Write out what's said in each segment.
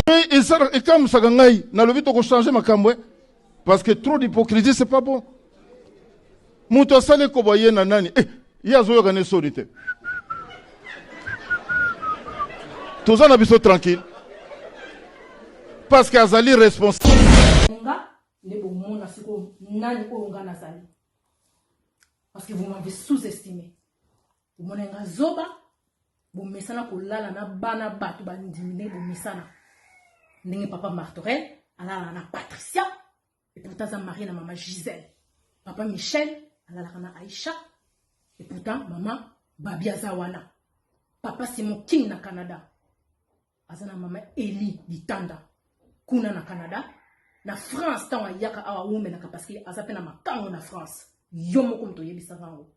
Mais ekamwisaka ngai, nalobi tokochange makambo eh? Parce que trop d'hypocrisie, c'est pas bon. Moto asali ekobo ye na nani eh, ye azoyoka ne soni te. Toza na biso tranquille parce que azali responsable. Nga nde bomona sikoyo nani oyo nga nazali, parce que vous m'avez sous-estimé. Bomona nga zoba, bomesana kolala na bana bato bandimi ndenge bomesana, ndenge papa Martorel alalaka na Patricia et pourtant aza marié na mama Gisèle. Papa Michel alalaka na Aïcha et pourtant mama Babi aza wana. Papa Simon King na Canada aza na mama Eli Litanda kuna na Canada. Na France ntango ayaka awa awumelaka parce que aza mpe na makango na France. Yo moko moto oyebisaka yango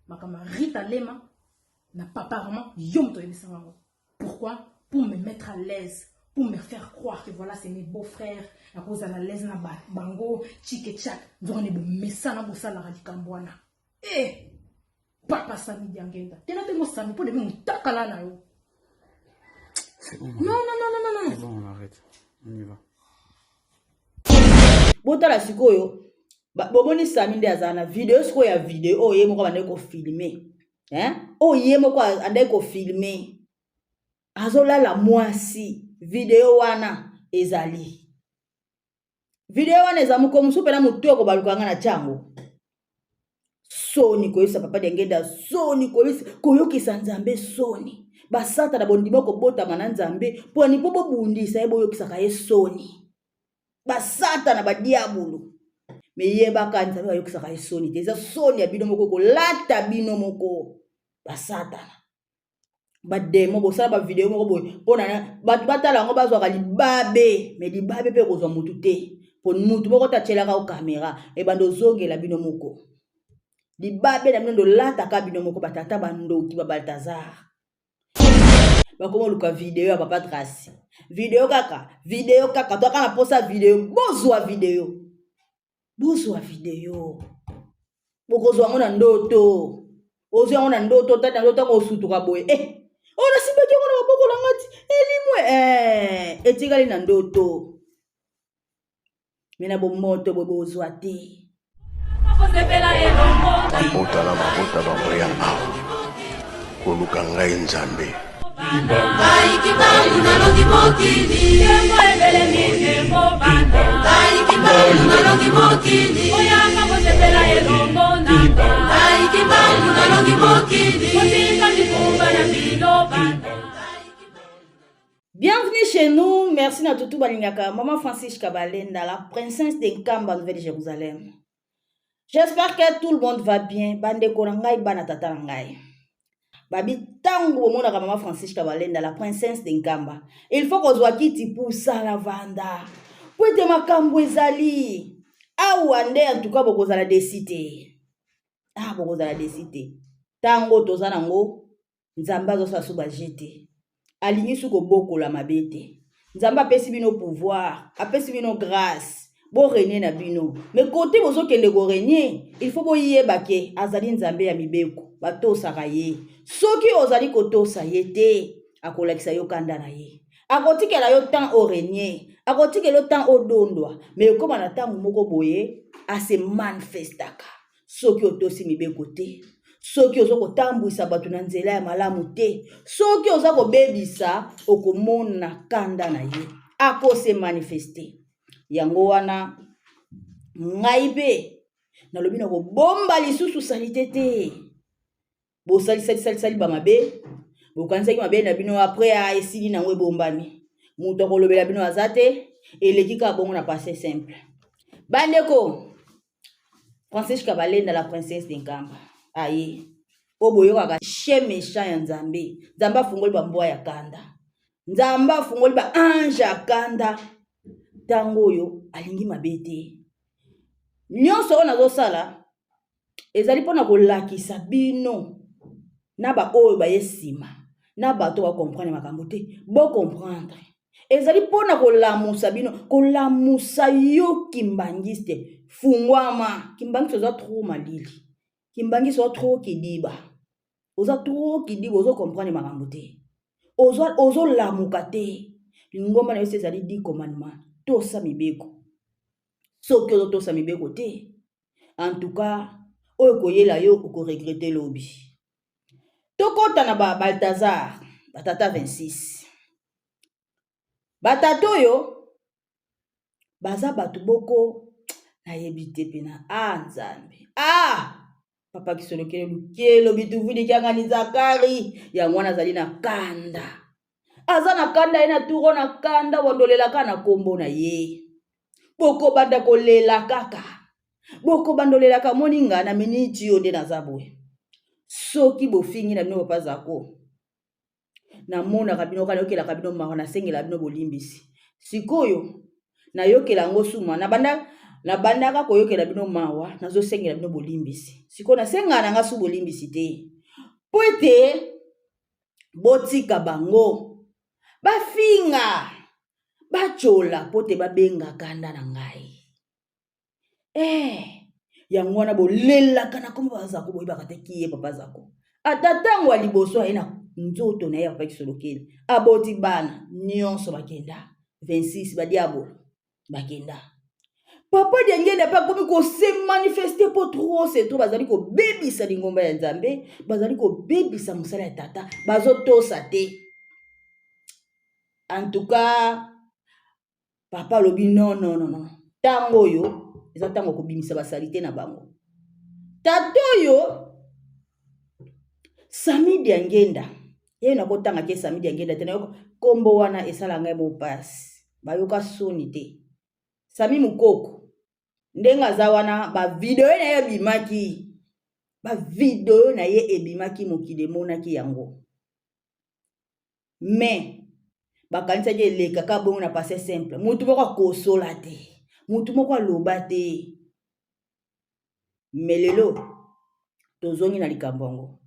makambo ya Rita Lema na papa Armand, yo moto oyebisaka yango. Pourquoi? Pour me mettre à l'aise, pour me faire croire que voilà, c'est mes beaux-frères, nakozala à l'aise na bango chike chak. Nzoka nde bomesana bosalaka likambo wana. Eh, papa Sami Diangenda tena mpe mosami mpo debi motakala na yo. C'est bon. Non, non, non, non, non, non. C'est bon, on arrête. On y va. Botala sikoyo, bomoni Sami nde azala na video sikoyo ya video oyo ye moko abandaki kofilme, hein? Oyo ye moko andaki kofilme azolala mwasi. Video wana ezali, video wana eza moko mosusu mpena motu ekobaluka nga na tiango. Soni koyebisa papa Diangenda, soni koyokisa Nzambe soni. Basatana bondima kobotama na Nzambe mponi mpo bobundisa ye, boyokisaka ye soni. Basatana, badiabulu, me yebaka Nzambe bayokisaka ye soni te. Eza soni ya bino moko kolata bino moko basatana, bademo. Bosala bavideo moko boye mpona bato batala yango, bazwaka libabe, me libabe mpe ekozwa motu te, po mutu moko te atielaka yo kamera. Ebanda ozongela bino moko libabe na bino, ndolataka bino moko batata bandoki ba Baltazar. Bakoma oluka video ya papa Tracy, video kaka, video kaka, toaka na posa video. Bozwa video, bozwa video, bokozwa yango na ndoto. Ozwi yango na ndoto, tata na ndoto, ntango osutuka boye, eh, oyo nasimbaki yango na maboko na nga ti elimwe, eh, etikali na ndoto. Me na bomoto boye bozwa te. Mabota na mabota bakoya awa koluka ngai Nzambe. Bienvenue chez nous. Merci na tutu balingaka Maman Francis Kabalenda, la princesse de Nkamba, Nouvelle-Jérusalem. J'espère que tout le monde va bien. Bandeko na ngai, bana tata na ngai. Babi tango bomonaka Maman Francis Kabalenda, la princesse de Nkamba, il faut kozwa kiti pusana vanda. Po ete makambo ezali. Awa nde en tout cas bokozala desi te. Ah, bokozala desi te. Tango toza nango, Nzambe azosala so baje te. Alingi su kobokola mabe te. Nzambe apesi bino pouvoir, apesi bino grâce, borenie na bino. Me kote bozokende korenie, il faut boyeba ke azali Nzambe ya mibeko, batosaka ye. Soki ozali kotosa ye te, akolakisa yo kanda na ye. Akotikela yo temps orenie, akotikela yo temps odondwa, me ekóma na ntango moko boye ase manifestaka. Soki otosi mibeko te, soki oza kotambwisa bato na nzela ya malamu te, soki oza kobebisa, okomona kanda na ye, akose manifeste. Yango wana ngai mpe nalobi na kobomba lisusu salite te. Bosalisalisalisali bamabe, bokanisaki mabe na bino, apres a esili nango, ebombami, moto akolobela bino aza te, eleki kaka bongo na passé simple. Bandeko, Francis Kabalenda, la princesse de Nkamba, aye oyo boyokaka chien méchant ya Nzambe. Nzambe afungoli bambwa ya kanda, Nzambe afungoli ba ange ya kanda. Ntango oyo alingi mabe te. Nyonso oyo nazosala ezali mpona kolakisa bino na baoyo baye nsima, na bato bakomprendre makambo te, bocomprendre. Ezali mpona kolamusa bino, kolamusa yo kimbangiste. Fungwama kimbangiste, oza trop malili. Kimbangiste, oza trop kidiba, oza trop kidiba, ozo comprendre makambo te, ozolamuka te. Lingomba na yo se ezali 10 commandement. Tosa mibeko. Soki ozotosa mibeko te, en tout cas, oyo koyela yo okoregrete lobi. Tokota na ba Balthazar, ba tata 26. Batata oyo baza bato boko nayebi te pena ah nzambe ah papa kisolokele lukelo bituvudi kiangani zakari yango wana azali na kanda aza na kanda ye na turo na kanda bondolelaka na kombo na ye bokobanda kolela kaka bokobanda olelaka moni nga na miniti yo nde naza boye soki bofingi na bino papa zako namonaka bino kaka nayokelaka bino mawa nasengela bino bolimbisi sikoyo nayokela yango suma nabanda nabandaka koyokela bino mawa nazosengela bino bolimbisi sikoyo nasengaka na nga su bolimbisi te mpo ete botika bango bafinga batyola mpo te babenga kanda na ngai eh yango wana bolelaka na kombo bazako boyebaka te kiye papa zako ata ntango ya liboso aye na nzoto na ye ya papa kisolokeli aboti bana nyonso bakenda 26 badiabolo bakenda papa diangenda mpe akomi kose manifeste mpo trop c'est trop bazali kobebisa lingomba ya nzambe bazali kobebisa mosala ya tata bazotosa te en tout cas Papa alobi non non non non. Tango oyo eza tango kobimisa basalite na bango. Tata oyo Sami Diangenda ye nakotanga ke Sami Diangenda te nayoka kombo wana esala ngai mopasi bayoka soni te. Sami Mukoko ndenge aza wana ba video na ye ebimaki ba video na ye ebimaki mokili emonaki yango. Mais bakanisaki eleka kaka bongo na passe simple motu moko akosola te motu moko aloba te me lelo tozongi na likambo yango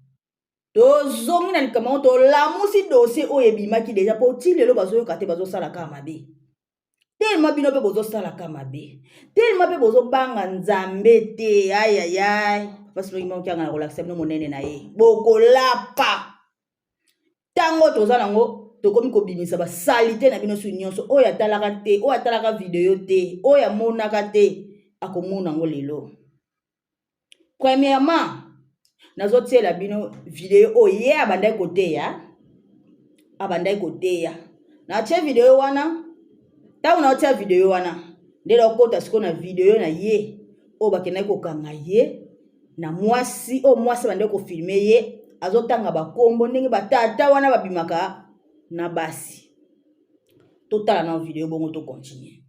tozongi na likambo yango tolamusi dossier oyo ebimaki deja mpo ti lelo bazoyoka te bazosala kaka mabe telema bino mpe bozosalaka mabe telema mpe bozobanga nzambe te ayayay papa simoki moko kianga na kolakisa bino monene na ye bokolapa ntango toza nango tokomi kobimisa basalite na bino su nyonso oyo atalaka te oyo atalaka video te oyo amonaka te akomona yango lelo premièrement nazotiela bino video oyo ye abandaki koteya abandaki koteya natie video wana ntango naotia video wana nde nakota sikoyo na video na ye oyo bakendaki kokanga ye na mwasi oyo mwasi abandaki kofilme ye azotanga bakombo ndenge batata wana babimaka na basi totala na video bongo tokontinue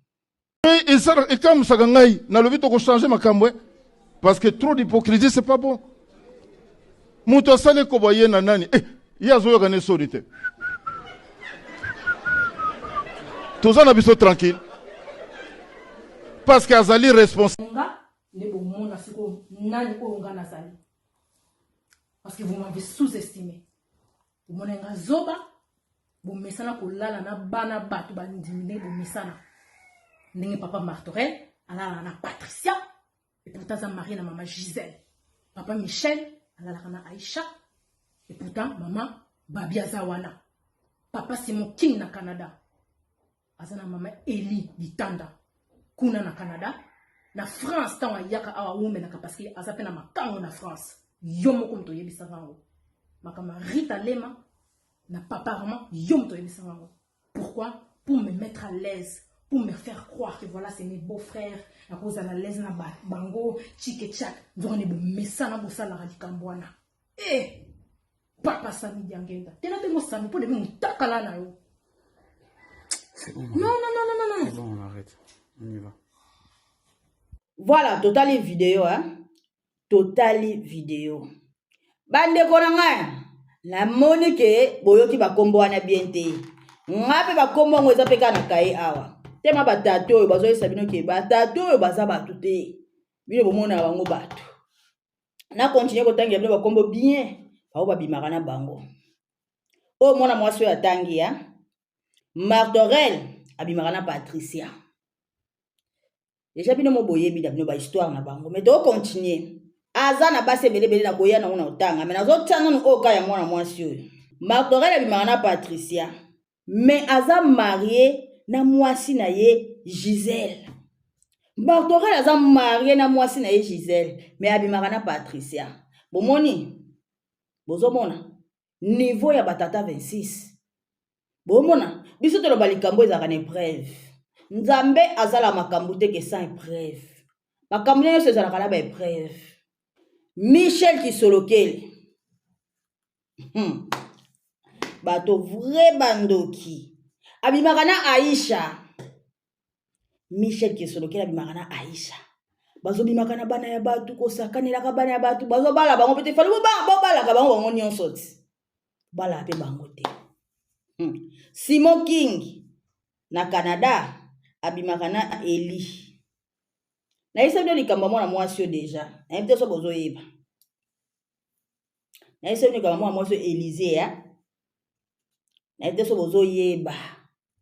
Ekamwisaka ngai nalobi tokochange makambo parce que trop d'hypocrisie c'est pas bon moto asali ekobo ye na nani eh, ye azoyoka ne soni te toza na biso tranquille parce que azali responsable nga nde bomona sikoyo nani oyo nga nazali parce que vous m'avez sous-estimé bomona nga zoba bomesana kolala na bana bato bandimi ndenge bomesana ndenge papa martorel alalaka na patricia et pourtant aza marie na mama gisèle papa michel alalaka na aisha et pourtant mama babi aza wana papa simon king na canada aza na mama eli litanda kuna na canada na france ntango ayaka awa awumelaka parce que aza mpe na makango na france yo moko moto oyebisaka yango makambo ya rita lema na papa roman yo moto oyebisaka yango pourquoi pour me mettre à l'aise pour me faire croire que voilà c'est mes beaux frères nakozala à l'aise na bango chike chak nzoka nde bomesana bosalaka likambo wana e eh! Papa Sami Diangenda. Tena bengo Sami po debi mutakala na yo. C'est bon. Non non non non non. C'est bon, on arrête. On y va. Voilà, totali vidéo hein. Totali vidéo. Bandeko na ngai, namoni ke boyoki bakombo wana bien te. Nga mpe bakombo yango eza mpe kaka na kaye awa. Tema batata oyo bazoyesa bino ke batata oyo baza bato te. Bino bomona bango bato. Na continue kotangela bino bakombo bien bango babimaka na bango oyo mwana mwasi oyo atangi ya martorel abimaka na patricia deja bino mo boyebi na bino bahistoire na bango mai tokontinue aza na basi ebelebele na koya nango na kotanga mai nazotia nanu oyo ka ya mwana mwasi oyo martorel abimaka na patricia. Mais aza marie na mwasi na ye Gisèle. Martorel aza marie na mwasi na ye Gisèle, mais abimaka na Patricia. Bomoni? Bozomona niveau ya batata 26. Bomona biso toloba likambo ezalaka na épreuve. Nzambe azala makambo te ke sans épreuve. Makambo nyonso ezalaka na ba épreuve. Michel Kisolokele Bato vrai bandoki. Abimaka na Aisha. Michel Kisolokele abimaka na Aisha. Bazobimaka na bana ya bato, kosakanelaka bana ya bato, bazobala bango pe te. Fallait bobalaka bango bango nyonso ti. Balaka pe bango te. Simon King na Canada abimaka na Eli. Nayebisa bino likambo ya mwana mwasi oyo deja. Nayebi te soki bozoyeba. Nayebisa bino likambo ya mwana mwasi oyo Elysee ya. Nayebi te soki bozoyeba.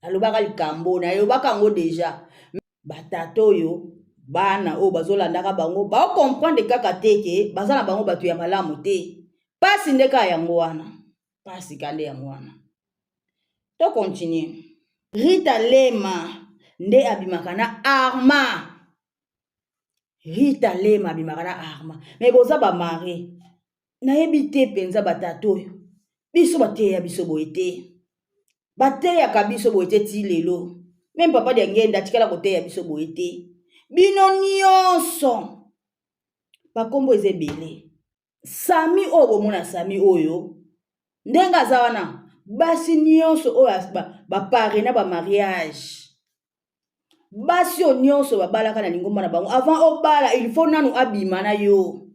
Nalobaka likambo, nalobaka yango deja. Batata oyo, bana oyo bazolandaka bango, bao comprendre kaka te ke baza na bango bato ya malamu te. Pasi nde kaka yango wana. Pasi ka nde yango wana. To continuer. Rita Lema nde abimaka na Arma. Rita Lema abimaka na Arma. Mais boza ba mari. Nayebi te mpenza batata oyo. Biso bateya biso boye te. Bateyaka biso boye te ti lelo. Meme papa Diangenda atikala koteya biso boye te. Bino nyonso bakombo eza ebele. Sami oyo bomona Sami oyo ndenge aza wana basi nyonso oyo ba parraina ba mariage basi oyo nyonso babalaka na lingomba na bango avant obala il faut nanu abima na yo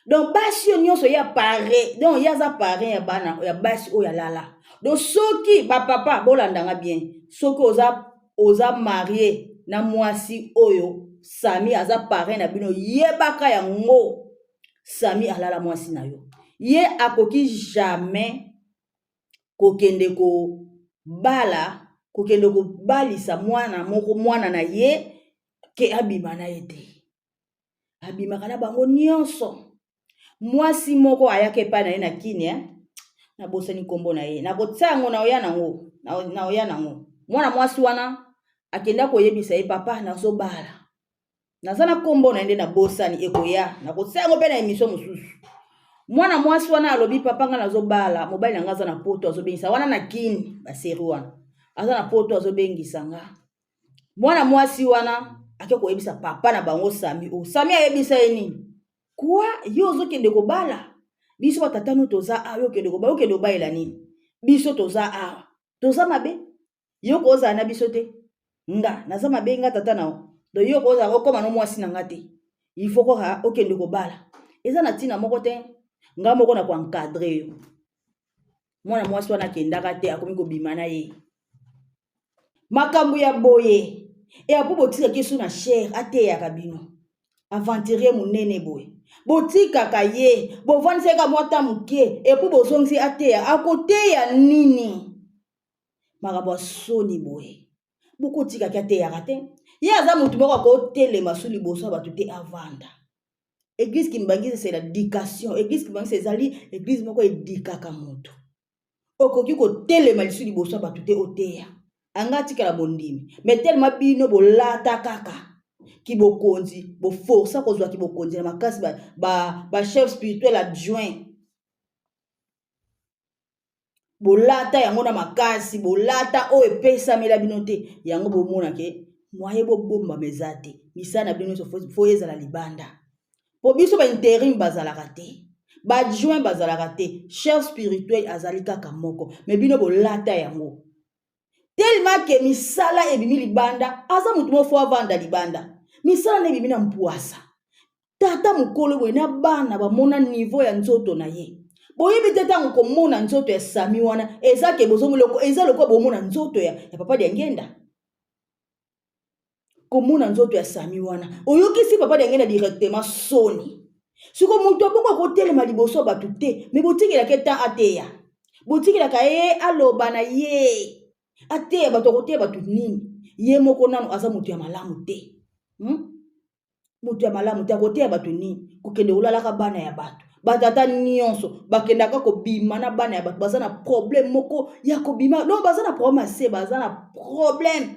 donc basi oyo nyonso ye apare donc ye aza parrain ya bana ya basi oyo alala donc soki bapapa bolandanga bien soki oza marie na mwasi oyo Sami aza parrain na bino yebaka yango Sami alala mwasi na yo ye akoki jamais kokende kobala kokende kobalisa mwana moko mwana na ye ke abima na ye te abimaka na bango nyonso mwasi moko ayaka epai na ye na kini nabosani nkombo na ye nakotia yango na oya nango na oya nango mwana mwasi wana akenda koyebisa ye papa nazobala naza na nkombo na ye nde nabosani ekoya nakotia yango mpe na émission mosusu mwana mwasi wana alobi papa nga nazobala mobali na nga aza na poto azobengisa wana na kini baseri wana aza na poto azobengisa nga mwana mwasi wana ake koyebisa papa na bango Sami o Sami ayebisa ye nini kwa yo ozokende kobala biso batata no toza awa yo okende kobala okende kobalela nini biso toza awa toza mabe yo kozala na biso te nga naza mabe nga tata na yo donc yo kozala okóma no mwasi na nga te il faut kaka okende kobala eza na ntina moko te nga moko na koencadre yo mwana mwasi wana akendaka te akomi kobima na ye makambo ya boye e apo botikaki so na chere ateyaka bino aventurier monene boye botikaka ye bovandisaka mwa ta moke epo bozongisi ateya akoteya nini makambo ya soni boye bokotikaki ateyaka te ye aza motu moko akotelema su liboso ya bato te avanda église Kimbanguiste c'est l'éducation église Kimbanguiste ezali église moko edikaka motu okoki kotelema lisu liboso ya bato te oteya anga atikala bondimi mais tellement bino bolata kaka kibokonzi boforsa kozwa kibokonzi na makasi ba chef spirituel adjoint bolata yango na makasi bolata oyo epesamela bino te yango bomonake mwaye bobombama eza te misala na bino nyonso fo ezala libanda po biso ba intérim bazalaka te baadjoint bazalaka te chef spirituel azali kaka moko me bino bolata yango tellement ke misala ebimi libanda aza motu moko fo avanda libanda misala na ebimi na mpwasa tata mokolo boye na bana bamona niveau ya nzoto na ye boyebi te ntango komona nzoto ya Sami wana eza ke bozomoloko eza lokola bomona nzoto ya papa Diangenda komona nzoto ya Sami wana oyokisi papa Diangenda directement soni siko moto abongo akotelema liboso ya bato te me botikelaka ye temps ateya botikelaka ye aloba na ye ateya bato akoteya bato nini ye moko nano aza moto ya malamu te Moto ya malamu te akoteya bato nini kokende kolalaka bana ya bato Batata nyonso bakendaka kobima na bana ya bato, baza na problème moko ya kobima. Donc baza na problème ase, baza na problème.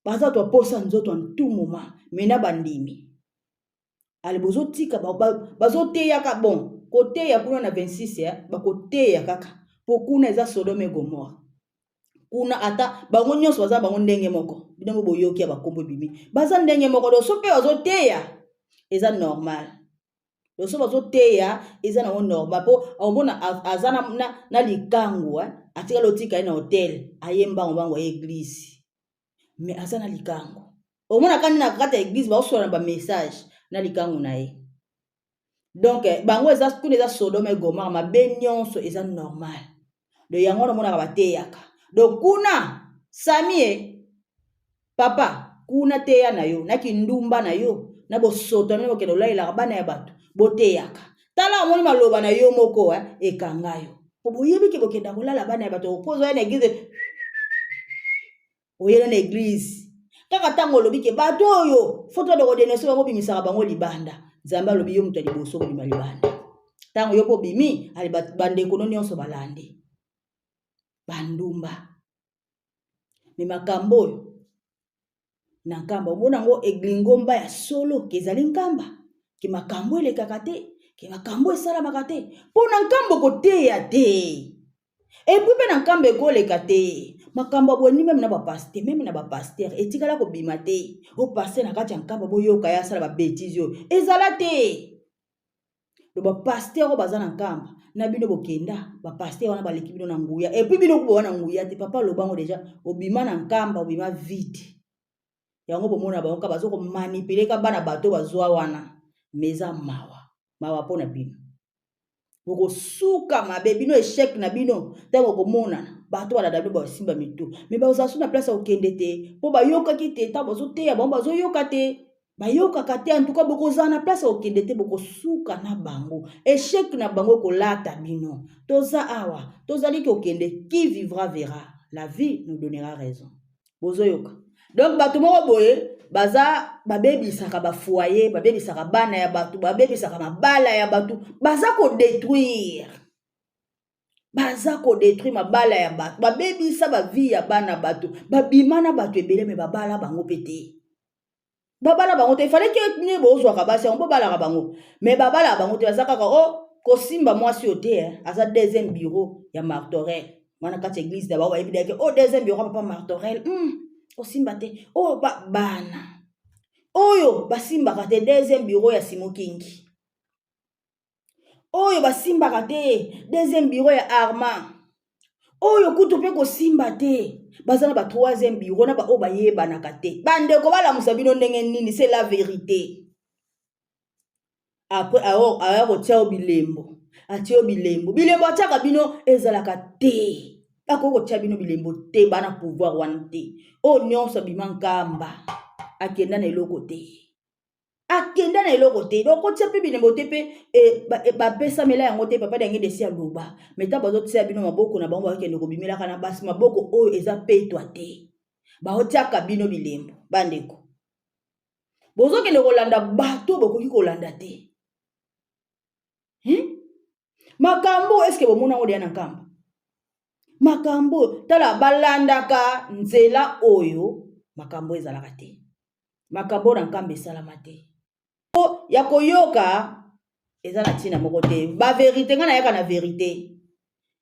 Baza bato baposa nzoto en tout moment, mais na bandimi. Ale bozotika bazoteyaka bon, koteya kuna na 26 ya bakoteya kaka po kuna eza Sodome et Gomorre. Kuna ata bango nyonso baza bango ndenge moko. Bino mo boyoki ya bakombo ebimi. Baza ndenge moko, donc so pe bazoteya eza normal. Donc so bazoteya eza nango normal po omona aza na likangu, eh? Atikali otika ye na hotel, aye mbango mbango ya église. Mais aza na likangu. Omona kani na kati ya église baosola na ba message na likangu na ye. Donc bango eza kuna eza Sodome et Gomorre, mabe nyonso eza normal. Donc yango wana omonaka bateyaka. Donc kuna Sami papa kuna teya na yo, na kindumba na yo, na bosoto na bokende olalelaka bana ya bato, boteyaka. Tala omoni maloba na yo moko, ekanga yo. Po boyebi ke bokenda kolala bana ya bato, okozo ya na église, oyela na église. Kaka ntango olobi ke bato oyo faut to kodénoncer bango, bimisaka bango libanda. Nzambe alobi yo moto ya liboso kobima libanda. Ntango yo mpo bimi, ali bandeko no nyonso balandi. Bandumba. Me makambo oyo na Nkamba omona yango lingomba ya solo ke ezali Nkamba, ke makambo elekaka te, ke makambo esalamaka te. Mpo na Nkamba koteya te. Et puis mpe na Nkamba ekoleka te. Makambo ya boye même na bapasteur, même na bapasteur etikala kobima te. O pasteur na kati ya Nkamba boyoka ye asala babêtises oyo ezala te. Do bapasteur oyo baza na Nkamba na bino bokenda, bapasteur wana baleki bino na nguya. Et puis bino kuba wana nguya te. Papa alobango déjà, obima na Nkamba obima vide. Yango bomona bango kaka baza komanipuler ka bana bato bazwa wana. Mais eza mawa, mawa mpona bino. Bokosuka mabe bino, échec na bino ntango komonana bato balanda bino basimba mitu, mais bazala so na place ya kokende te mpo bayokaki te. Ntango bazoteya bango bazoyoka te, bayokaka te. En tout cas bokozala na place ya kokende te, bokosuka na bango, échec na bango kolata bino. Toza awa, tozali kokende, qui vivra verra, la vie nous donnera raison. Bozoyoka? Donc bato moko boye baza babebisaka bafoyer, babebisaka bana ya bato, babebisaka mabala ya bato, baza kodétruire, baza kodétruire mabala ya bato, babebisa bavie ya bana bato, babima na bato ebele, mais babala bango mpe te, babala bango te. Efaleki nde bozwaka basi yango, bobalaka bango, mais babalaka bango te. Baza kaka o kosimba mwasi oyo te, aza deuxième bureau ya Martorel wana kati ya église na bango. Bayebi deke o deuxième bureau ya papa Martorel, kosimba te. Oyo bana oyo basimbaka te, deuxième bureau ya Simokingi. Oyo basimbaka te, deuxième bureau ya Armand. Oyo kutu mpe kosimba te, baza na ba troisième bureau na baoyo bayebanaka te. Bandeko, balamusa bino ndenge nini? C'est la vérité. Après aya kotia yo bilembo, atia yo bilembo, bilembo atiaka bino ezalaka te. Akoki kotia bino bilembo te, bana pouvoir wana te. Oyo nyonso abima Nkamba akenda na eloko te, akenda na eloko te. Donc kotia mpe bilembo te mpe bapesamela yango te. Papa Dange desi aloba, mais ntango bazotia bino maboko na bango, bakokende kobimelaka na basi, maboko oyo eza petwa te, baotiaka bino bilembo. Bandeko, bozokende kolanda bato bokoki kolanda te, Makambo eske bomona yango deya na Nkamba? Makambo tala, balandaka nzela oyo makambo ezalaka te, makambo na Nkamba esalama te. Ya koyoka eza na ntina moko te. Bavérité, ngai nayaka na vérité.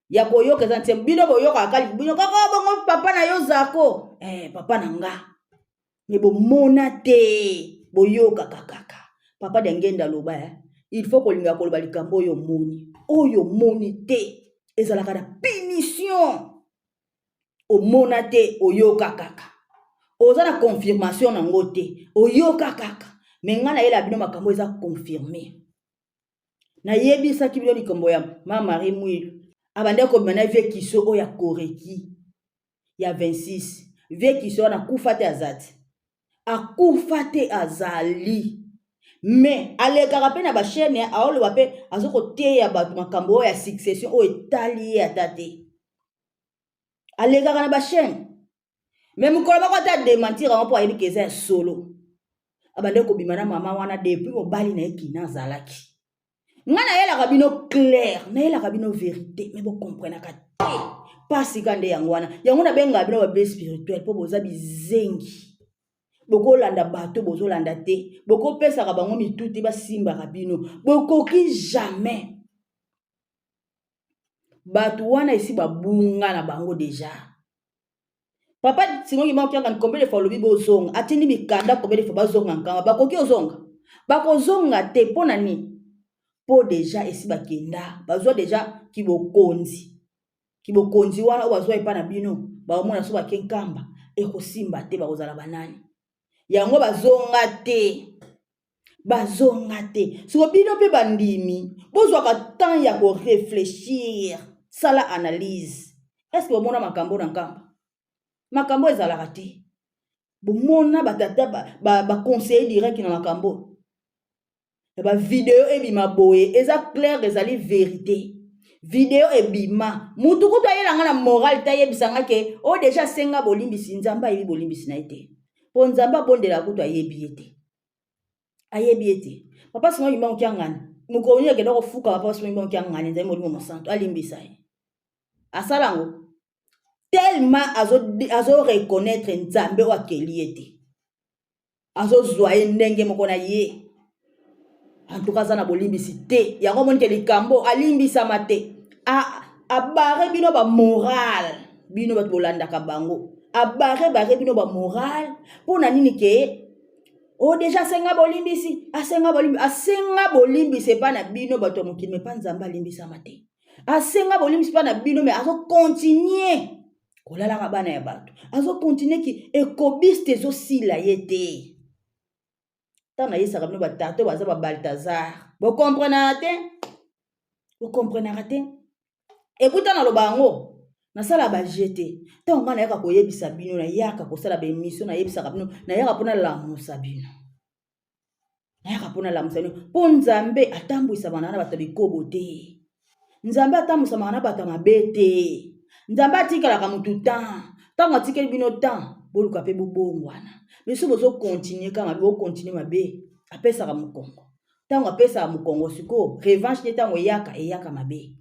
Ya koyoka eza ntina, bino boyokaka kali bino kaka bongo. Papa na yo zako, papa na nga, mais bomona te, boyokaka kaka. Papa Diangenda aloba, il faut kolinga koloba likambo oyo omoni, oyo omoni te ezalaka na punition. Omona te, oyoka kaka, oza na confirmation nango te, oyoka kaka. Mais ngai nayela bino makambo eza confirmé. Nayebisaki bino likambo ya ma Marie Mwilu, abandaki kobima na vie kiso oyo ya Koreki ya 26. Vie kiso wana akufa te, aza te, akufa te, azali. Mais alekaka mpe na bachaîne, aoloba mpe, aza koteya bato makambo oyo ya succession oyo etali ye ata te. Alekaka na bachaîne, mais mokolo moko ata adémentir yango mpo ayebi ke eza ya solo. Abandaki kobima na mama wana depuis mobali na ye kina azalaki. Ngai nayelaka bino clair, nayelaka bino verite, mais bokomprenaka te. Pasi ka nde yango wana. Yango nabengaka bino ba spirituel mpo boza bizengi. Bokolanda bato bozolanda te, bokopesaka bango mitu te, basimbaka bino. Bokoki jamais. Bato wana esi babunga na bango deja. Papa Simon Kimbangu Kiangani combien de fois alobi bozonga, atindi mikanda combien de fois bazonga Nkamba, bakoki ozonga? Bakozonga te mpo na nini? Mpo deja esi bakenda, bazwa deja kibokonzi. Kibokonzi wana oyo bazwa epa na bino, bakomona so bake Nkamba ekosimba te, bakozala banani? Yango bazonga te. Bazonga te. Siko bino mpe bandimi, bozwaka temps ya ko réfléchir, sala analyse. Est-ce que bomona makambo na Nkamba? Makambo ezalaka te. Bomona batata ba conseiller direct na makambo. Ya ba video ebima boye, eza clair, ezali vérité. Video ebima. Mutu kutu ayela nga na moral te, ayebisa nga ke o déjà asenga bolimbisi, Nzambe ayebi bolimbisi na ye te. Po Nzambe abondela kutu ayebi ye te. Ayebi ye te. Papa Simon Kimbangu Kiangani, mokolo nini akenda kofuka Papa Simon Kimbangu Kiangani, Nzambe Molimo Mosantu alimbisa ye. Asala yango tellement azo reconnaître Nzambe oyo akeli ye te. Azozwa ye ndenge moko na ye. En tout cas, aza na bolimbisi te. Yango omoni ke likambo alimbisama te. Abare bino ba moral, bino bato bolandaka bango. Abare bare bino ba moral mpo na nini ke o deja asenga bolimbisi, asenga bolimbisi, asenga bolimbisi epa na bino bato ya mokili, epa Nzambe alimbisama te. Asenga bolimbisi epa na bino, mais azo continuer kolalaka bana ya bato, azo continuer ki ekobiste ezosila ye te. Ntango nayesaka bino batata baza ba Balthazar, bokomprenaka te, bokomprenaka te. Ekuta naloba yango, nasala ba jeu te. Ntango ngai nayaka koyebisa bino, nayaka kosala ba émission, nayebisaka bino, nayaka mpona lamusa bino. Nayaka mpona lamusa bino. Mpo Nzambe atambwisama na bato ya bikobo te. Nzambe atambwisamaka na bato ya mabe te. Nzambe atikalaka motu temps. Ntango atikeli bino temps, boluka mpe bobongwana. Mais soki bozo continuer kaka mabe, bo continuer mabe, apesaka mokongo. Ntango apesaka mokongo sikoyo, revanche nde ntango eyaka, eyaka mabe.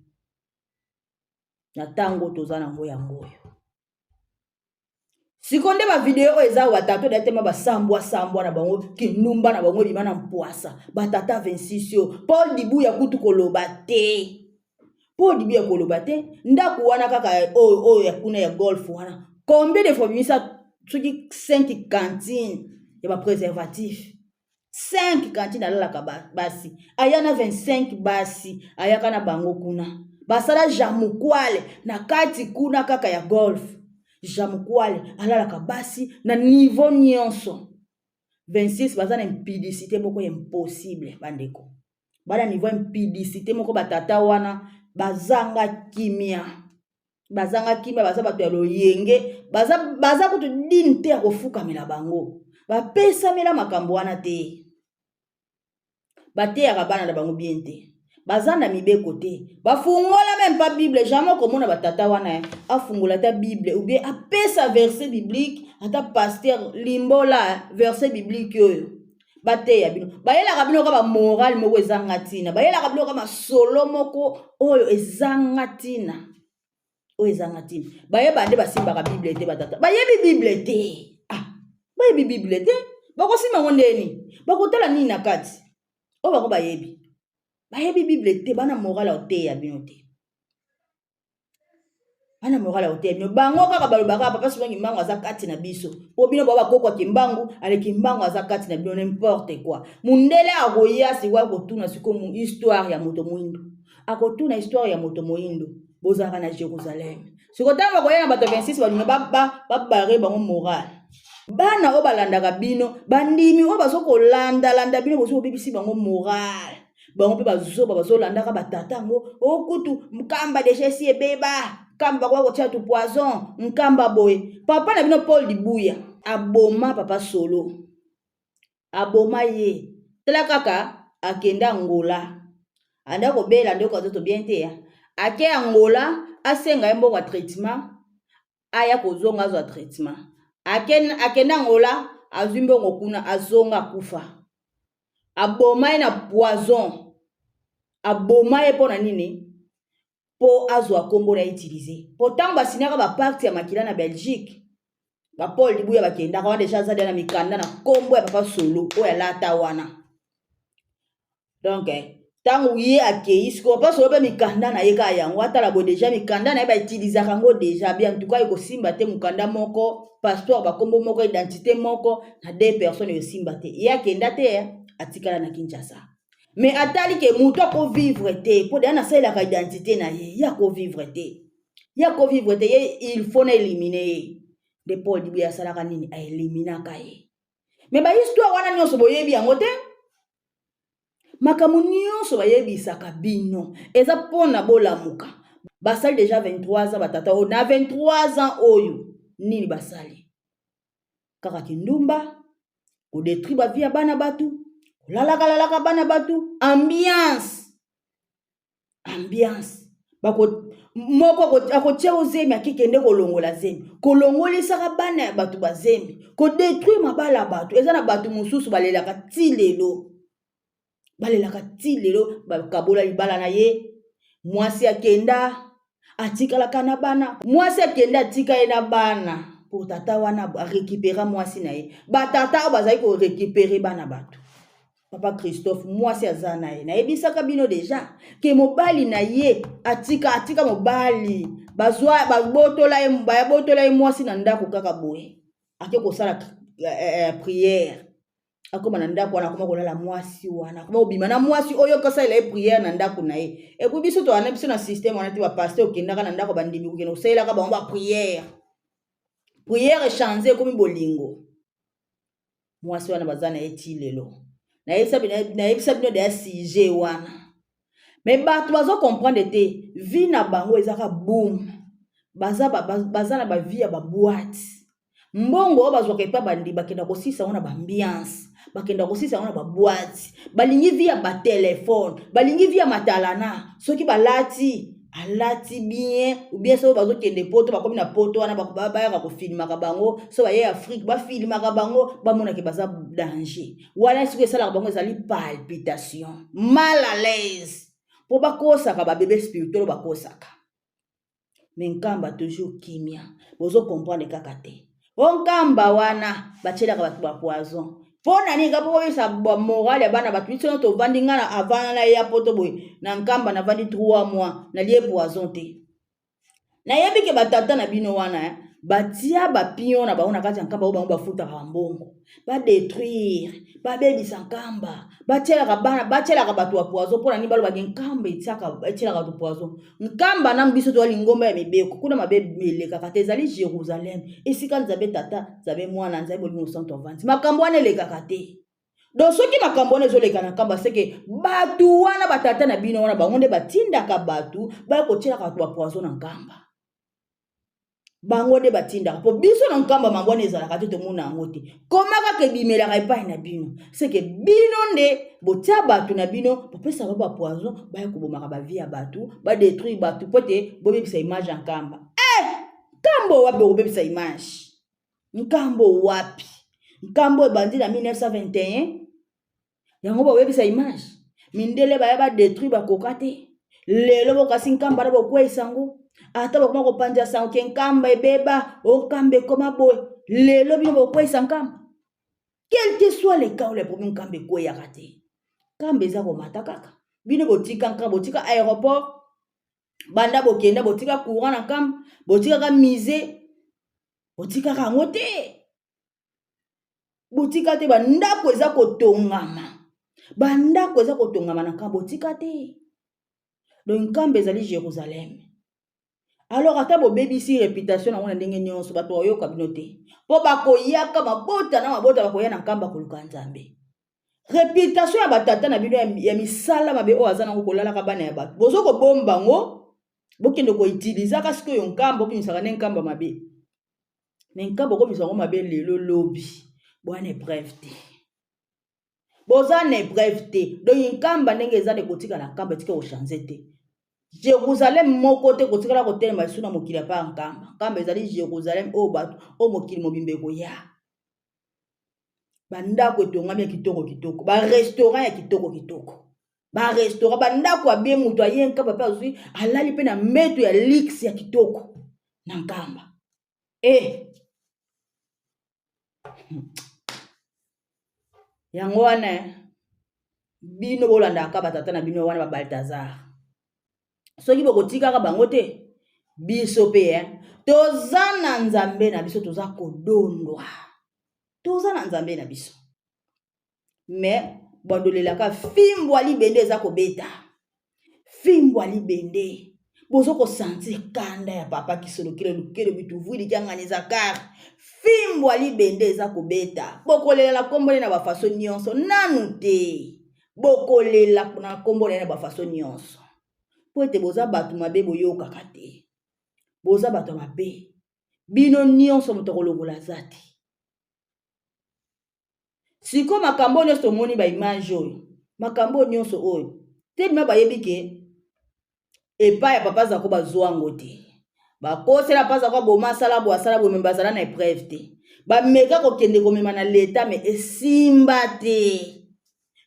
Na ntango toza nango yango oyo. Sikoyo nde ba video oyo eza awa, tata oyo tema basambwa sambwa na bango, kindumba na bango ebima na mpwasa. Ba tata 26 oyo, Paul Dibuya kutu koloba te. Paul Dibuya koloba te. Ndako wana kaka oyo, oyo ya kuna ya golf wana. Combien de fois bimisa soki 5 cantines ya ba préservatifs? 5 cantines alalaka basi. Aya na 25 basi, ayaka na bango kuna. Basala jamukwale na kati kuna kaka ya golf. Jamukwale alalaka basi na niveau nyonso. 26 baza na impudicité moko impossible bandeko. Bana niveau impudicité moko batata wana bazanga kimia. Bazanga kimia, baza bato ya loyenge, baza kutu digne te ya kofukamela bango. Bapesamela makambo wana te. Bateyaka bana na bango bien te. Baza na mibeko te. Bafungola même pas Bible, jamais okomona batata wana, afungola ata Bible ou bien apesa verset biblique, ata pasteur limbola verset biblique oyo. Bateya bino. Bayelaka bino kaka ba morale moko ezanga ntina. Bayelaka bino kaka masolo moko oyo ezanga ntina. Oyo ezanga ntina. Bayeba nde basimbaka Bible te batata. Bayebi Bible te. Ah, bayebi Bible te. Bakosimba ngo ndeni? Bakotala nini na kati? Oyo bango bayebi. Bayebi Bible te, bana morale ya koteya bino te. Bana morale ya koteya bino. Bango kaka balobaka papa Simon Kimbangu aza kati na biso. Po bino ba bakoko ya Kimbangu, ale Kimbangu aza kati na bino, n'importe quoi. Mundele akoya sikoyo akotuna sikoyo mu histoire ya moto moyindo. Akotuna histoire ya moto moyindo. Bozalaka na Jérusalem. Sikoyo ntango bakoya na bato 26 balinga ba barrer bango morale. Bana oyo balandaka bino, bandimi oyo bazo kolanda-landa bino, bozo kobebisi bango morale. Bango mpe bazoba bazolandaka batata yango. O kutu Nkamba deja esi ebeba, Nkamba bakoya kotia tu poison, Nkamba boye. Papa na bino Paul Dibuya aboma papa Solo. Aboma ye. Tala kaka akenda Angola. Anda kobela ndeko azoto bien te ya. Ake Angola asenga ye mbongo ya traitement, aya kozonga azwa traitement. Akenda Angola azwi mbongo kuna azonga akufa. Aboma ye na poison. Aboma ye mpo na nini? Mpo azwa nkombo na utiliser. Mpo ntango basignaka bapacte ya makila na Belgique, ba Paul Dibuya bakendaka wana deja aza deja na mikanda na nkombo ya papa Solo oyo alata wana. Donc ntango ye akei sikoyo papa Solo mpe mikanda na ye kaka yango atala boye deja mikanda na ye bautilisaka yango deja bien, en tout cas ekosimba te mokanda moko passeport bakombo moko identité moko na deux personnes ekosimba te. Ye akenda te, atikala na Kinshasa. Mais atali ke moto akovivre te mpo deja nasalelaka identité na ye, ye akovivre te, ye akovivre te, ye il faut na éliminer ye. Nde Paul Dibuya asalaka nini? Aeliminaka ye. Mais ba histoire wana nyonso boyebi yango te. Makambo nyonso bayebisaka bino eza mpona bolamuka. Basali deja 23 ans batata oyo, na 23 ans oyo nini basali? Kaka kindumba, kodetruire ba vie ya bana bato, kolalaka-lalaka bana bato, ambiance ambiance bako moko akotia yo zemi, akikende kolongola zemi, kolongolisaka bana ya bato bazemi, kodetruire mabala ya bato. Eza na bato mosusu balelaka ti lelo, balelaka ti lelo, bakabola libala na ye, mwasi akenda atikalaka na bana, mwasi akenda atika ye na bana po tata wana arécupéra mwasi na ye. Batata oyo bazali korécupérer bana bato. Papa Christophe mwasi aza na ye, nayebisaka bino deja ke mobali na ye atika, atika mobali, bazwa babotola ye, babotola ye mwasi na ndako kaka boye, ake kosala prière, akoma na ndako wana, akoma kolala mwasi wana, akoma kobima na mwasi oyo kosalela ye prière na ndako na ye. Et puis biso towana biso na système wana te, bapasteur okendaka na ndako bandimi kokende kosalelaka bango baprière, prière echange ekomi bolingo. Mwasi wana baza na ye ti lelo. Nayebisa bino deya sujet wana, mais bato bazo comprendre te. Vie na bango ezaka boom, baza, baza na bavie ya baboîte. Mbongo oyo bazwaka epa bandi, bakenda kosisa yango na baambiance, bakenda kosisa yango na baboîte. Balingi vie ya batelefone, balingi vie ya matalana. Soki balati alati bien ou bien soki bazokende poto, bakomi na poto wana, bayaka kofilmaka bango. So baye Afrique, bafilmaka bango, bamonaki baza danger wana. Soki esalaka bango ezali palpitation, mal à l'aise, mpo bakosaka babebe spirituel, bakosaka. Mais Nkamba toujours kimia. Bozo comprendre kaka te. O Nkamba wana batielaka bato bapoison mpo na nini? Kaka mpo boyebisa morale ya bana bato. Biso no tovandi, nga na avant na ya poto boye na Nkamba navandi 3 mois, nalie poison te. Nayebi ke batata na bino wana batia bapion na bango na kati ya Nkamba oyo bango bafutaka bambongo, badétruire, babebisa Nkamba, batielaka bana, batielaka bato ya poison. Mpo na nini balobaki Nkamba etielaka bato poison? Nkamba na biso toya lingomba ya mibeko, kuna mabe elekaka te. Ezali Jérusalem, esika Nzambe Tata, Nzambe Mwana, Nzambe Molimo Santo avandi. Makambo wana elekaka te. Donc soki makambo wana ezoleka na Nkamba, seke bato wana, batata na bino wana, bango nde batindaka bato baya kotielaka bato bapoison na Nkamba. Bango nde batindaka, mpo biso na Nkamba mambo wana ezalaka te, tomona yango te. Koma kaka ebimelaka epai na bino, seke bino nde botia bato na bino, bopesaka bapoison, baya kobomaka bavie ya bato, badétruire bato mpo te bobebisa image ya Nkamba. Eh, Nkambo wapi bokobebisa image? Nkambo wapi? Nkambo ebandi na 1921, yango bobebisa image. Mindele baya badétruire, bakoka te. Lelo bokasi Nkamba na bokweyisa yango, ata bakoma kopanza sango ke Nkamba ebeba, o Nkamba ekoma boye. Lelo bino bokweyisa Nkamba. Quel que soit le cas ou le problème, Nkamba ekweyaka te, Nkamba eza komata kaka. Bino botika Nkamba, botika aéroport, banda bokenda botika courant na Nkamba, botikaka musée, botikaka yango te, botika te. Bandako eza kotongama, bandako eza kotongama na Nkamba, botika te. Donc Nkamba ezali Jérusalem. Alors ata bobebisi réputation nango na ndenge nyonso, bato bayoka bino te, mpo bakoyaka mabota na mabota, bakoya na Nkamba koluka Nzambe. Réputation ya batata na bino ya misala mabe oyo aza nango, kolalaka bana ya bato, bozo kobomba yango, bokende koutilisaka sikoyo Nkamba, obimisaka nde Nkamba mabe. Mais Nkamba okomisa yango mabe lelo, lobi bwana épreuve te, boza na épreuve te. Donc Nkamba ndenge eza nde kotikala Nkamba, etika kochange te. Jérusalem moko te kotikala kotelema lisusu na mokili apa Nkamba. Nkamba ezali Jérusalem oyo bato oyo mokili mobimba ekoya. Bandako etongami ya kitoko kitoko, barestaurant ya kitoko kitoko. Barestaurant, bandako ya bien, moto aye Nkamba mpe azwi, alali mpe na mbeto ya luxe ya kitoko na Nkamba. Eh! Yango wana eh, bino bolandaka batata na bino wana ba Balthazar. Soki bokotikaka bango te, biso mpe eh, toza na Nzambe na biso, toza kodondwa, toza na Nzambe na biso. Me bandolelaka fimbo ya libende eza kobeta, fimbo ya libende, bozo kosentir kanda ya papa Kisolokele Lukelo Bituvwili Kiangani Zakar. Fimbo ya libende eza kobeta, bokolela na kombo na bafaso nyonso nanu te, bokolela na kombo na bafaso nyonso, po ete boza bato mabe, boyokaka te, boza bato ya mabe bino nyonso, moto akolongola aza te. Sikoyo makambo oyo nyonso tomoni, ba image oyo, makambo oyo nyonso oyo telema, bayebi ke epai ya papa Zako bazwa yango te, bakosela papa Zako aboma, asala boye, asala boye, me bazala na epreuve te. Bameka kokende komema na leta, me esimba te.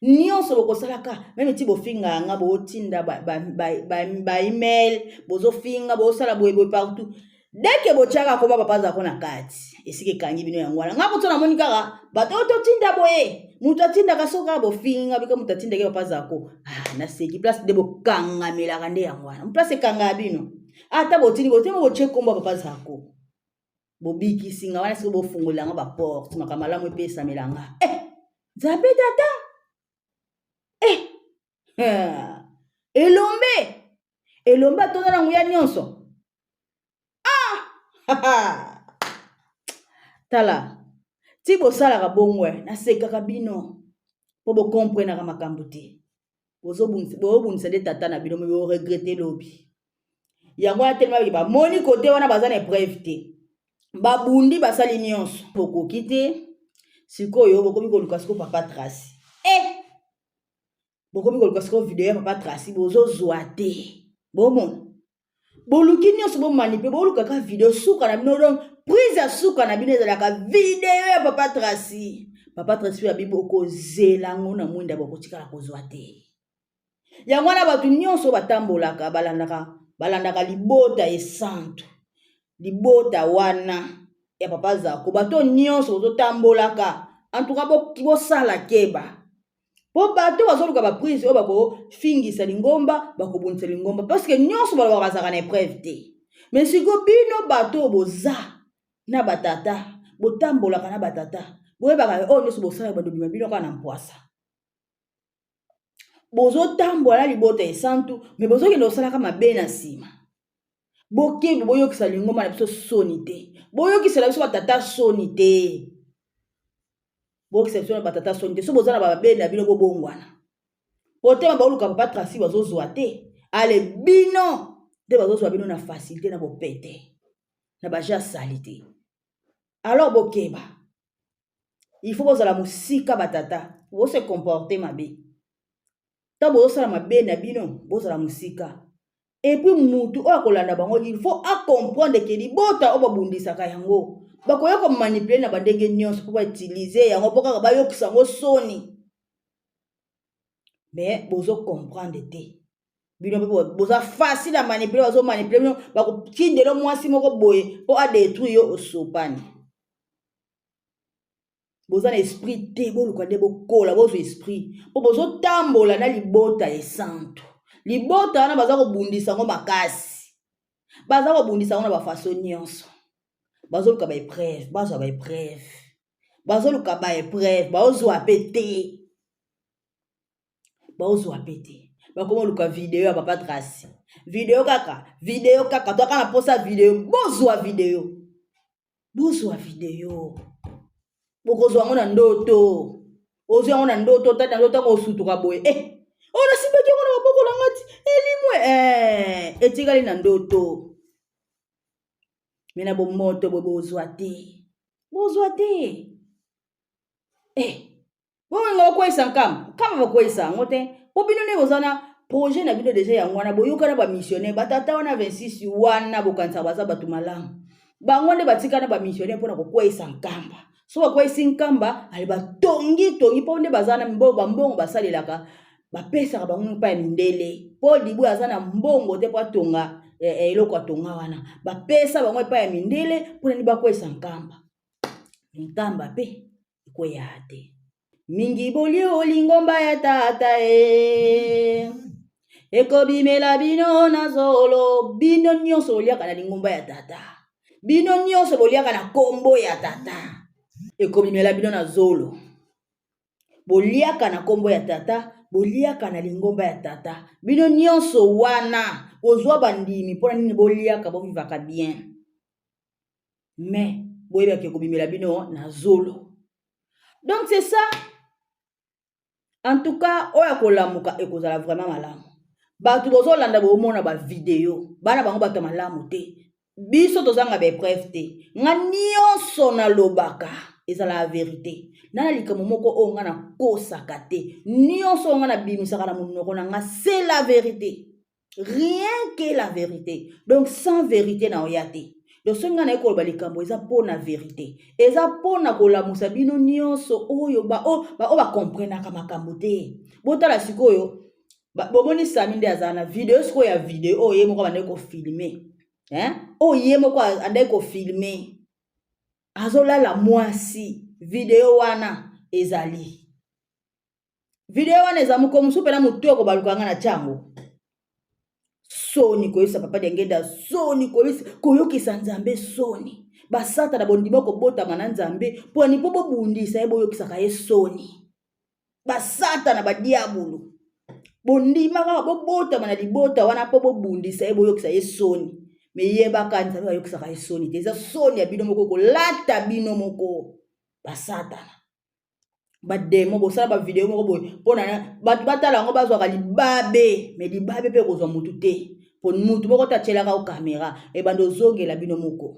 Nyonso bokosalaka meme ti bofinga yanga, botinda ba email, bozofinga, bozosala boye boye partout. Deke botiaka koma papa Zako na kati, esika ekangi bino yango wana. Nga kutu namoni kaka bato oyo totinda boye, moto atindaka soki kaka bofinga bika moto atindaki papa Zako. Ah, naseki place nde bokangamelaka nde yango wana, place ekangaka bino. Ata botindi botema botie kombo ya papa Zako, bobikisi nga wana. Sikoyo bofungolela nga baporte, makambo malamu epesamela nga. Eh, Nzambe tata, eh, elombe elombe atonda na nguya nyonso. Ah! Tala ti bosalaka bongo, nasekaka bino mpo bokomprenaka makambo te. Bozobundisa nde tata na bino, me boregrete lobi. Yango wana telema, bamoni kote wana baza na epreuve te, babundi, basali nyonso, bokoki te. Sikoyo bokomi koluka sikoyo papa Tracy. Eh, bokomi koluka sikoyo video ya papa Tracy, bozozwa te. Bomona boluki nyonso, bomanipe, bolukaka video. Suka na bino, donc prise ya suka na bino ezalaka video ya papa Tracy. Papa Tracy oyo abi bokozela yango na mwinda, bokotikala kozwa te. Yango wana bato nyonso batambolaka, balandaka, balandaka libota esantu, libota wana ya papa Zako. Bato nyonso bozotambolaka, antuka bosala keba, mpo bato bazoluka baprise oyo bakofingisa lingomba, bakobundisa lingomba, parce que nyonso balobaka bazalaka na epreuve te. Mais sikoyo bino bato oyo boza na batata, botambolaka na batata, boyebaka oyo nyonso bosala, bandobima bino kaka na mpwasa. Bozotambola na libota esantu, me bozokende kosalaka mabe na nsima. Bokende boyokisa lingomba na biso soni te, boyokisela biso batata soni te, boyokisa biso na batata soni te. So boza na babe na bino, bobongwana potema. Baoluka papa Tracy, bazozwa te. Ale bino nde bazozwa bino na facilité, na bopete, na baja sali te. Alors bokeba, il faut bozala mosika. Batata bose comporte mabe, ntango bozosala mabe na bino, bozala mosika. Et puis mutu oyo akolanda bango, il faut acomprendre ke libota oyo babundisaka yango, bakoya komanipuler na bandenge nyonso mpo bautilize yango, mpo kaka bayokisa yango soni. Mais bozocomprendre te, bino mpe boza facile ya manipuler. Bazomanipuler bino, bakotindela mwasi moko boye mpo adétruire yo, osopani. Boza na esprit te, boluka nde bokola, bozwa esprit, mpo bozotambola na libota esantu. Libota wana baza kobundisa yango makasi, baza kobundisa yango na bafaso nyonso. Bazoluka baepreuve, bazwa baepreuve, bazoluka baepreuve, baozwa mpe te, baozwa mpe te. Bakoma oluka video ya papa Tracy, video kaka, video kaka, toaka na mposa video. Bozwa video, bozwa video, bokozwa yango na ndoto. Ozwi yango na ndoto, tata na ndoto, ntango osutuka boye, eh, oyo nasimbaki yango na maboko na nga ti elimwe, eh, etikali na ndoto. Me na bomoto boye bozwa te, bozwa te. Eh, bolinga kokweyisa nkamba, nkamba bakweyisa yango te, mpo bino nde boza na projet na bino deja. Yango wana boyoka na bamissionnaire, batata wana 26 wana, bokanisaka baza bato malamu. Bango nde batika na bamissionnaire mpona kokweyisa nkamba. So bakweyisi nkamba, ale batongi tongi, mpo nde baza na bambongo basalelaka. Bapesaka bango epai ya mindele mpo Dibuya aza na mbongo te mpo atonga eh, eh, eloko atonga wana. Bapesa bango epai ya mindele mpo nani? Bakwesa Nkamba. Nkamba mpe ekweya te mingi. Bolio lingomba ya tata e ekobimela bino na zolo. Bino nyonso boliaka na lingomba ya tata, bino nyonso boliaka na kombo ya tata, ekobimela bino na zolo. Boliaka na kombo ya tata, boliaka na lingomba ya tata, bino nyonso wana bozwa bandimi mpona nini? Boliaka, bovivaka bien, mais boyebaki ekobimela bino na zolo. Donc c'est ça. En tout cas, oyo akolamuka ekozala vraiment malamu. Bato bozolanda, bomona bavideo, bana bango bato ya malamu te. Biso tozanga baépreuve te. Nga nyonso nalobaka ezala ya vérité. Na likambo moko oyo nga nakosaka te, nyonso oyo nga nabimisaka na monoko na nga, c'est la vérité, rien que la vérité. Donc sans vérité na oya te. Donc soki ngai naye koloba likambo, eza mpona vérité, eza mpona kolamusa bino nyonso oyo baoyo bakomprenaka makambo te. Botala sikoyo, bomoni Sami nde azala na video sikoyo ya video oyo ye moko abandaki kofilmer, hein? Oyo ye moko andaki kofilmer azolala mwasi. Video wana ezali, video wana eza moko mosusu mpena motu ekobaluka nga na tiango. Soni koyebisa papa Diangenda, soni koyokisa Nzambe soni. Basatana bondima kobotama na Nzambe mponi mpo bobundisa ye, boyokisaka ye soni. Basatana, badiabulu, bondima kaka bobotama na libota wana mpo bobundisa ye, boyokisa ye soni. Me yebaka, Nzambe bayokisaka ye soni te. Eza soni ya bino moko, kolata bino moko basatana, bademo. Bosala bavideo moko boye mpona bato batala yango, bazwaka libabe. Me libabe mpe kozwa motu te, po mutu moko te atielaka o caméra ebanda ozongela bino moko.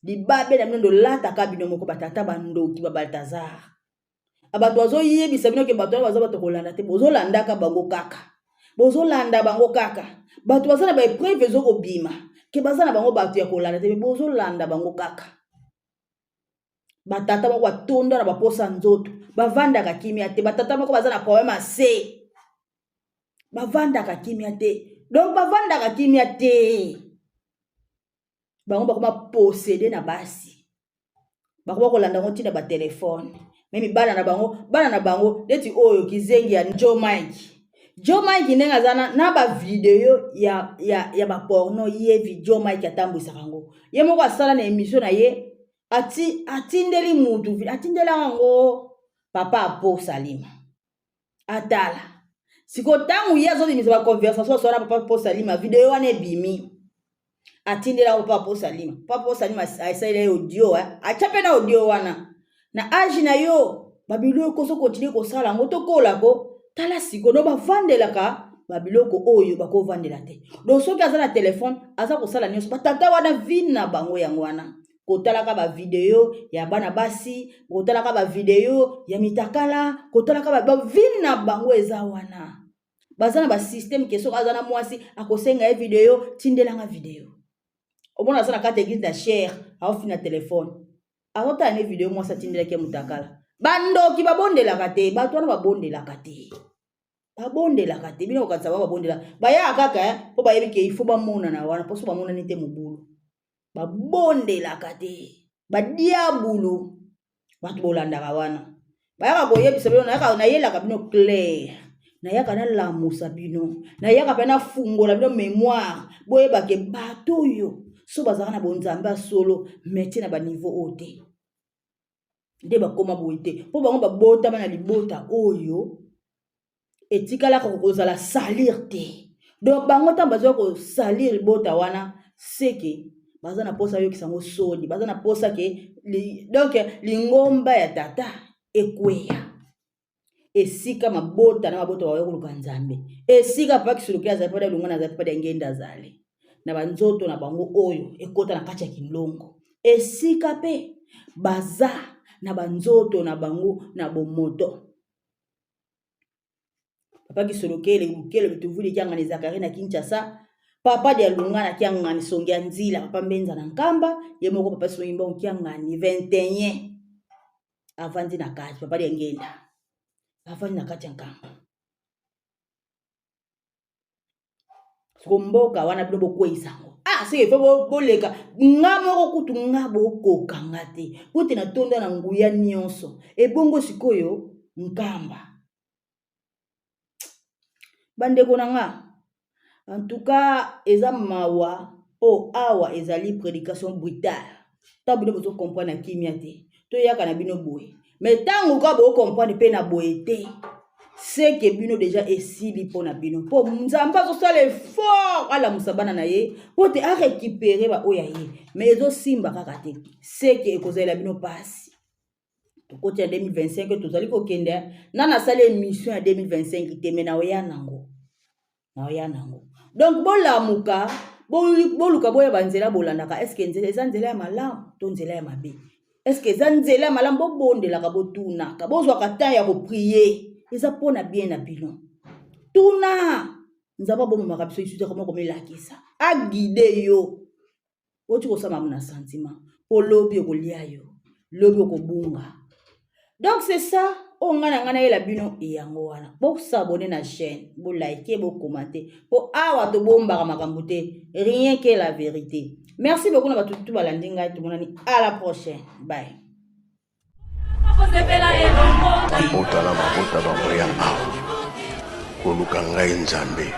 Libabe na bino ndolataka bino moko, batata bandoki, babaltazar. Bato bazoyebisa bino ke bato wana baza bato kolanda te, bozolandaka bango kaka, bozolanda bango kaka. Bato baza na baépreuve ezokobima ke baza na bango bato ya kolanda te, me bozolanda bango kaka. Batata moko batonda na baposa nzoto, bavandaka kimia te. Batata moko baza na problème ase, bavandaka kimia te. Donc bavandaka kimia te, bango bakoma possédé na basi, bakoma kolanda yango ntina batelefone. Memi bana na bango, bana na bango neti oyo kizengi ya Jo Mike. Jo Mike ndenge aza na bavideo ya baporno, ye Jo Mike atambwisaka yango ye moko. Asala na émission na ye, atindeli mutu, atindelaka yango papa Apo Salima atala. Sikoyo ntango ye azobimisa baconversation asala na papa Apo Salima, video wana ebimi, atindela yango papa Apo Salima. Papa Apo Salima asalela ye audio, atya mpe na audio wana na age na yo babiloko so continue kosala yango, tokolako. Tala sikoyo, no bavandelaka babiloko oyo bakovandela te. Donc soki aza na telefone, aza kosala nyonso. Batata wana, vie na bango yango wana, kotalaka bavideo ya bana basi, kotalaka bavideo ya mitakala, kotalaka bavie na bango eza wana. Baza na basystème ke soki aza na mwasi, akosenga ye video: "Tindelanga video." Omona aza na kati église na chaire, aofina telefone, azotala ne video mwasi atindelaki ye mutakala. Bandoki, babondelaka te. Bato wana babondelaka te, babondelaka te. Bino kokanisa bango babondela, bayaka kaka mpo bayebi ke ifo bamonana wana, mpo so bamonani te, mobulu. Babondelaka te, badiabulu. Bato bolandaka wana bayaka koyebisa bino, nayaka nayelaka bino clair, nayaka nalamusa bino, nayaka mpe nafungola bino mémoire, boyebake bato oyo so bazalaka na bonzambe ya solo, métier na baniveau oyo te nde bakóma boye te, mpo bango babotama na libota oyo etikalaka kozala salir te. Donc bango ntango bazwa kosalir libota wana, seke baza na mposa ayokisa yango soni, baza na mposa ke donc lingomba ya tata ekweya, esika mabota na mabota bakoya koluka Nzambe, esika papa Kisoloki azali, mpo Lungwana azali, mpo Ngenda azali na banzoto na bango oyo ekɔta na kati ya kinlongo, esika mpe baza na banzoto na bango na bomoto. Papa Kisolokele Bukele Bituvuli Kiangani Zakari na Kinshasa, papa dia Lungana Kiangani Songi ya Nzila, papa Mbenza na Nkamba, ye moko papa Songi Mbongo Kiangani 21 avandi na kati, papa dia Ngenda avandi na kati ya Nkamba. Siko mboka wana bino bokweyisa yango. Ah, seke fo boleka nga moko kutu nga bokoka nga te po te natonda na nguya nyonso. Ebongo sikoyo Nkamba. Bandeko na nga, en tout cas eza mawa po awa ezali prédication brutale. Ntango bino bozo comprendre na kimia te, toyaka na bino boye. Mais ntango kaka bo comprendre pe na boye te, c'est que bino déjà esili mpo na bino. Po Nzambe azosala effort alamusa bana na ye po te a récupérer ba oyo ya ye, mais ezosimba kaka te. C'est que ekozala bino pasi. Tokoti ya 2025 tozali kokende na nasali émission ya 2025 te, mais naoya nango. Naoya nango. Donc bolamuka, boluka boyeba nzela bolandaka. Est-ce que nzela eza nzela ya malamu to nzela ya mabe? Est-ce que eza nzela ya malamu? Bobondelaka, botunaka, bozwaka temps ya koprier. Eza mpona bien na bino. Tuna Nzambe abomamaka biso lisusu te, koma komilakisa. Aguide yo. Oti kosala makambo na sentiment po lobi okolia yo, lobi okobunga. Donc c'est ça oyo ngai na ngai nayela bino yango wana. Bosabone na chaîne, bolike, bokomante po awa tobombaka makambo te, rien que la vérité. Merci beaucoup na bato tu balandi ngai, tomonani à la prochaine. Bye. Mabota na mabota bakoya awa koluka ngai Nzambe.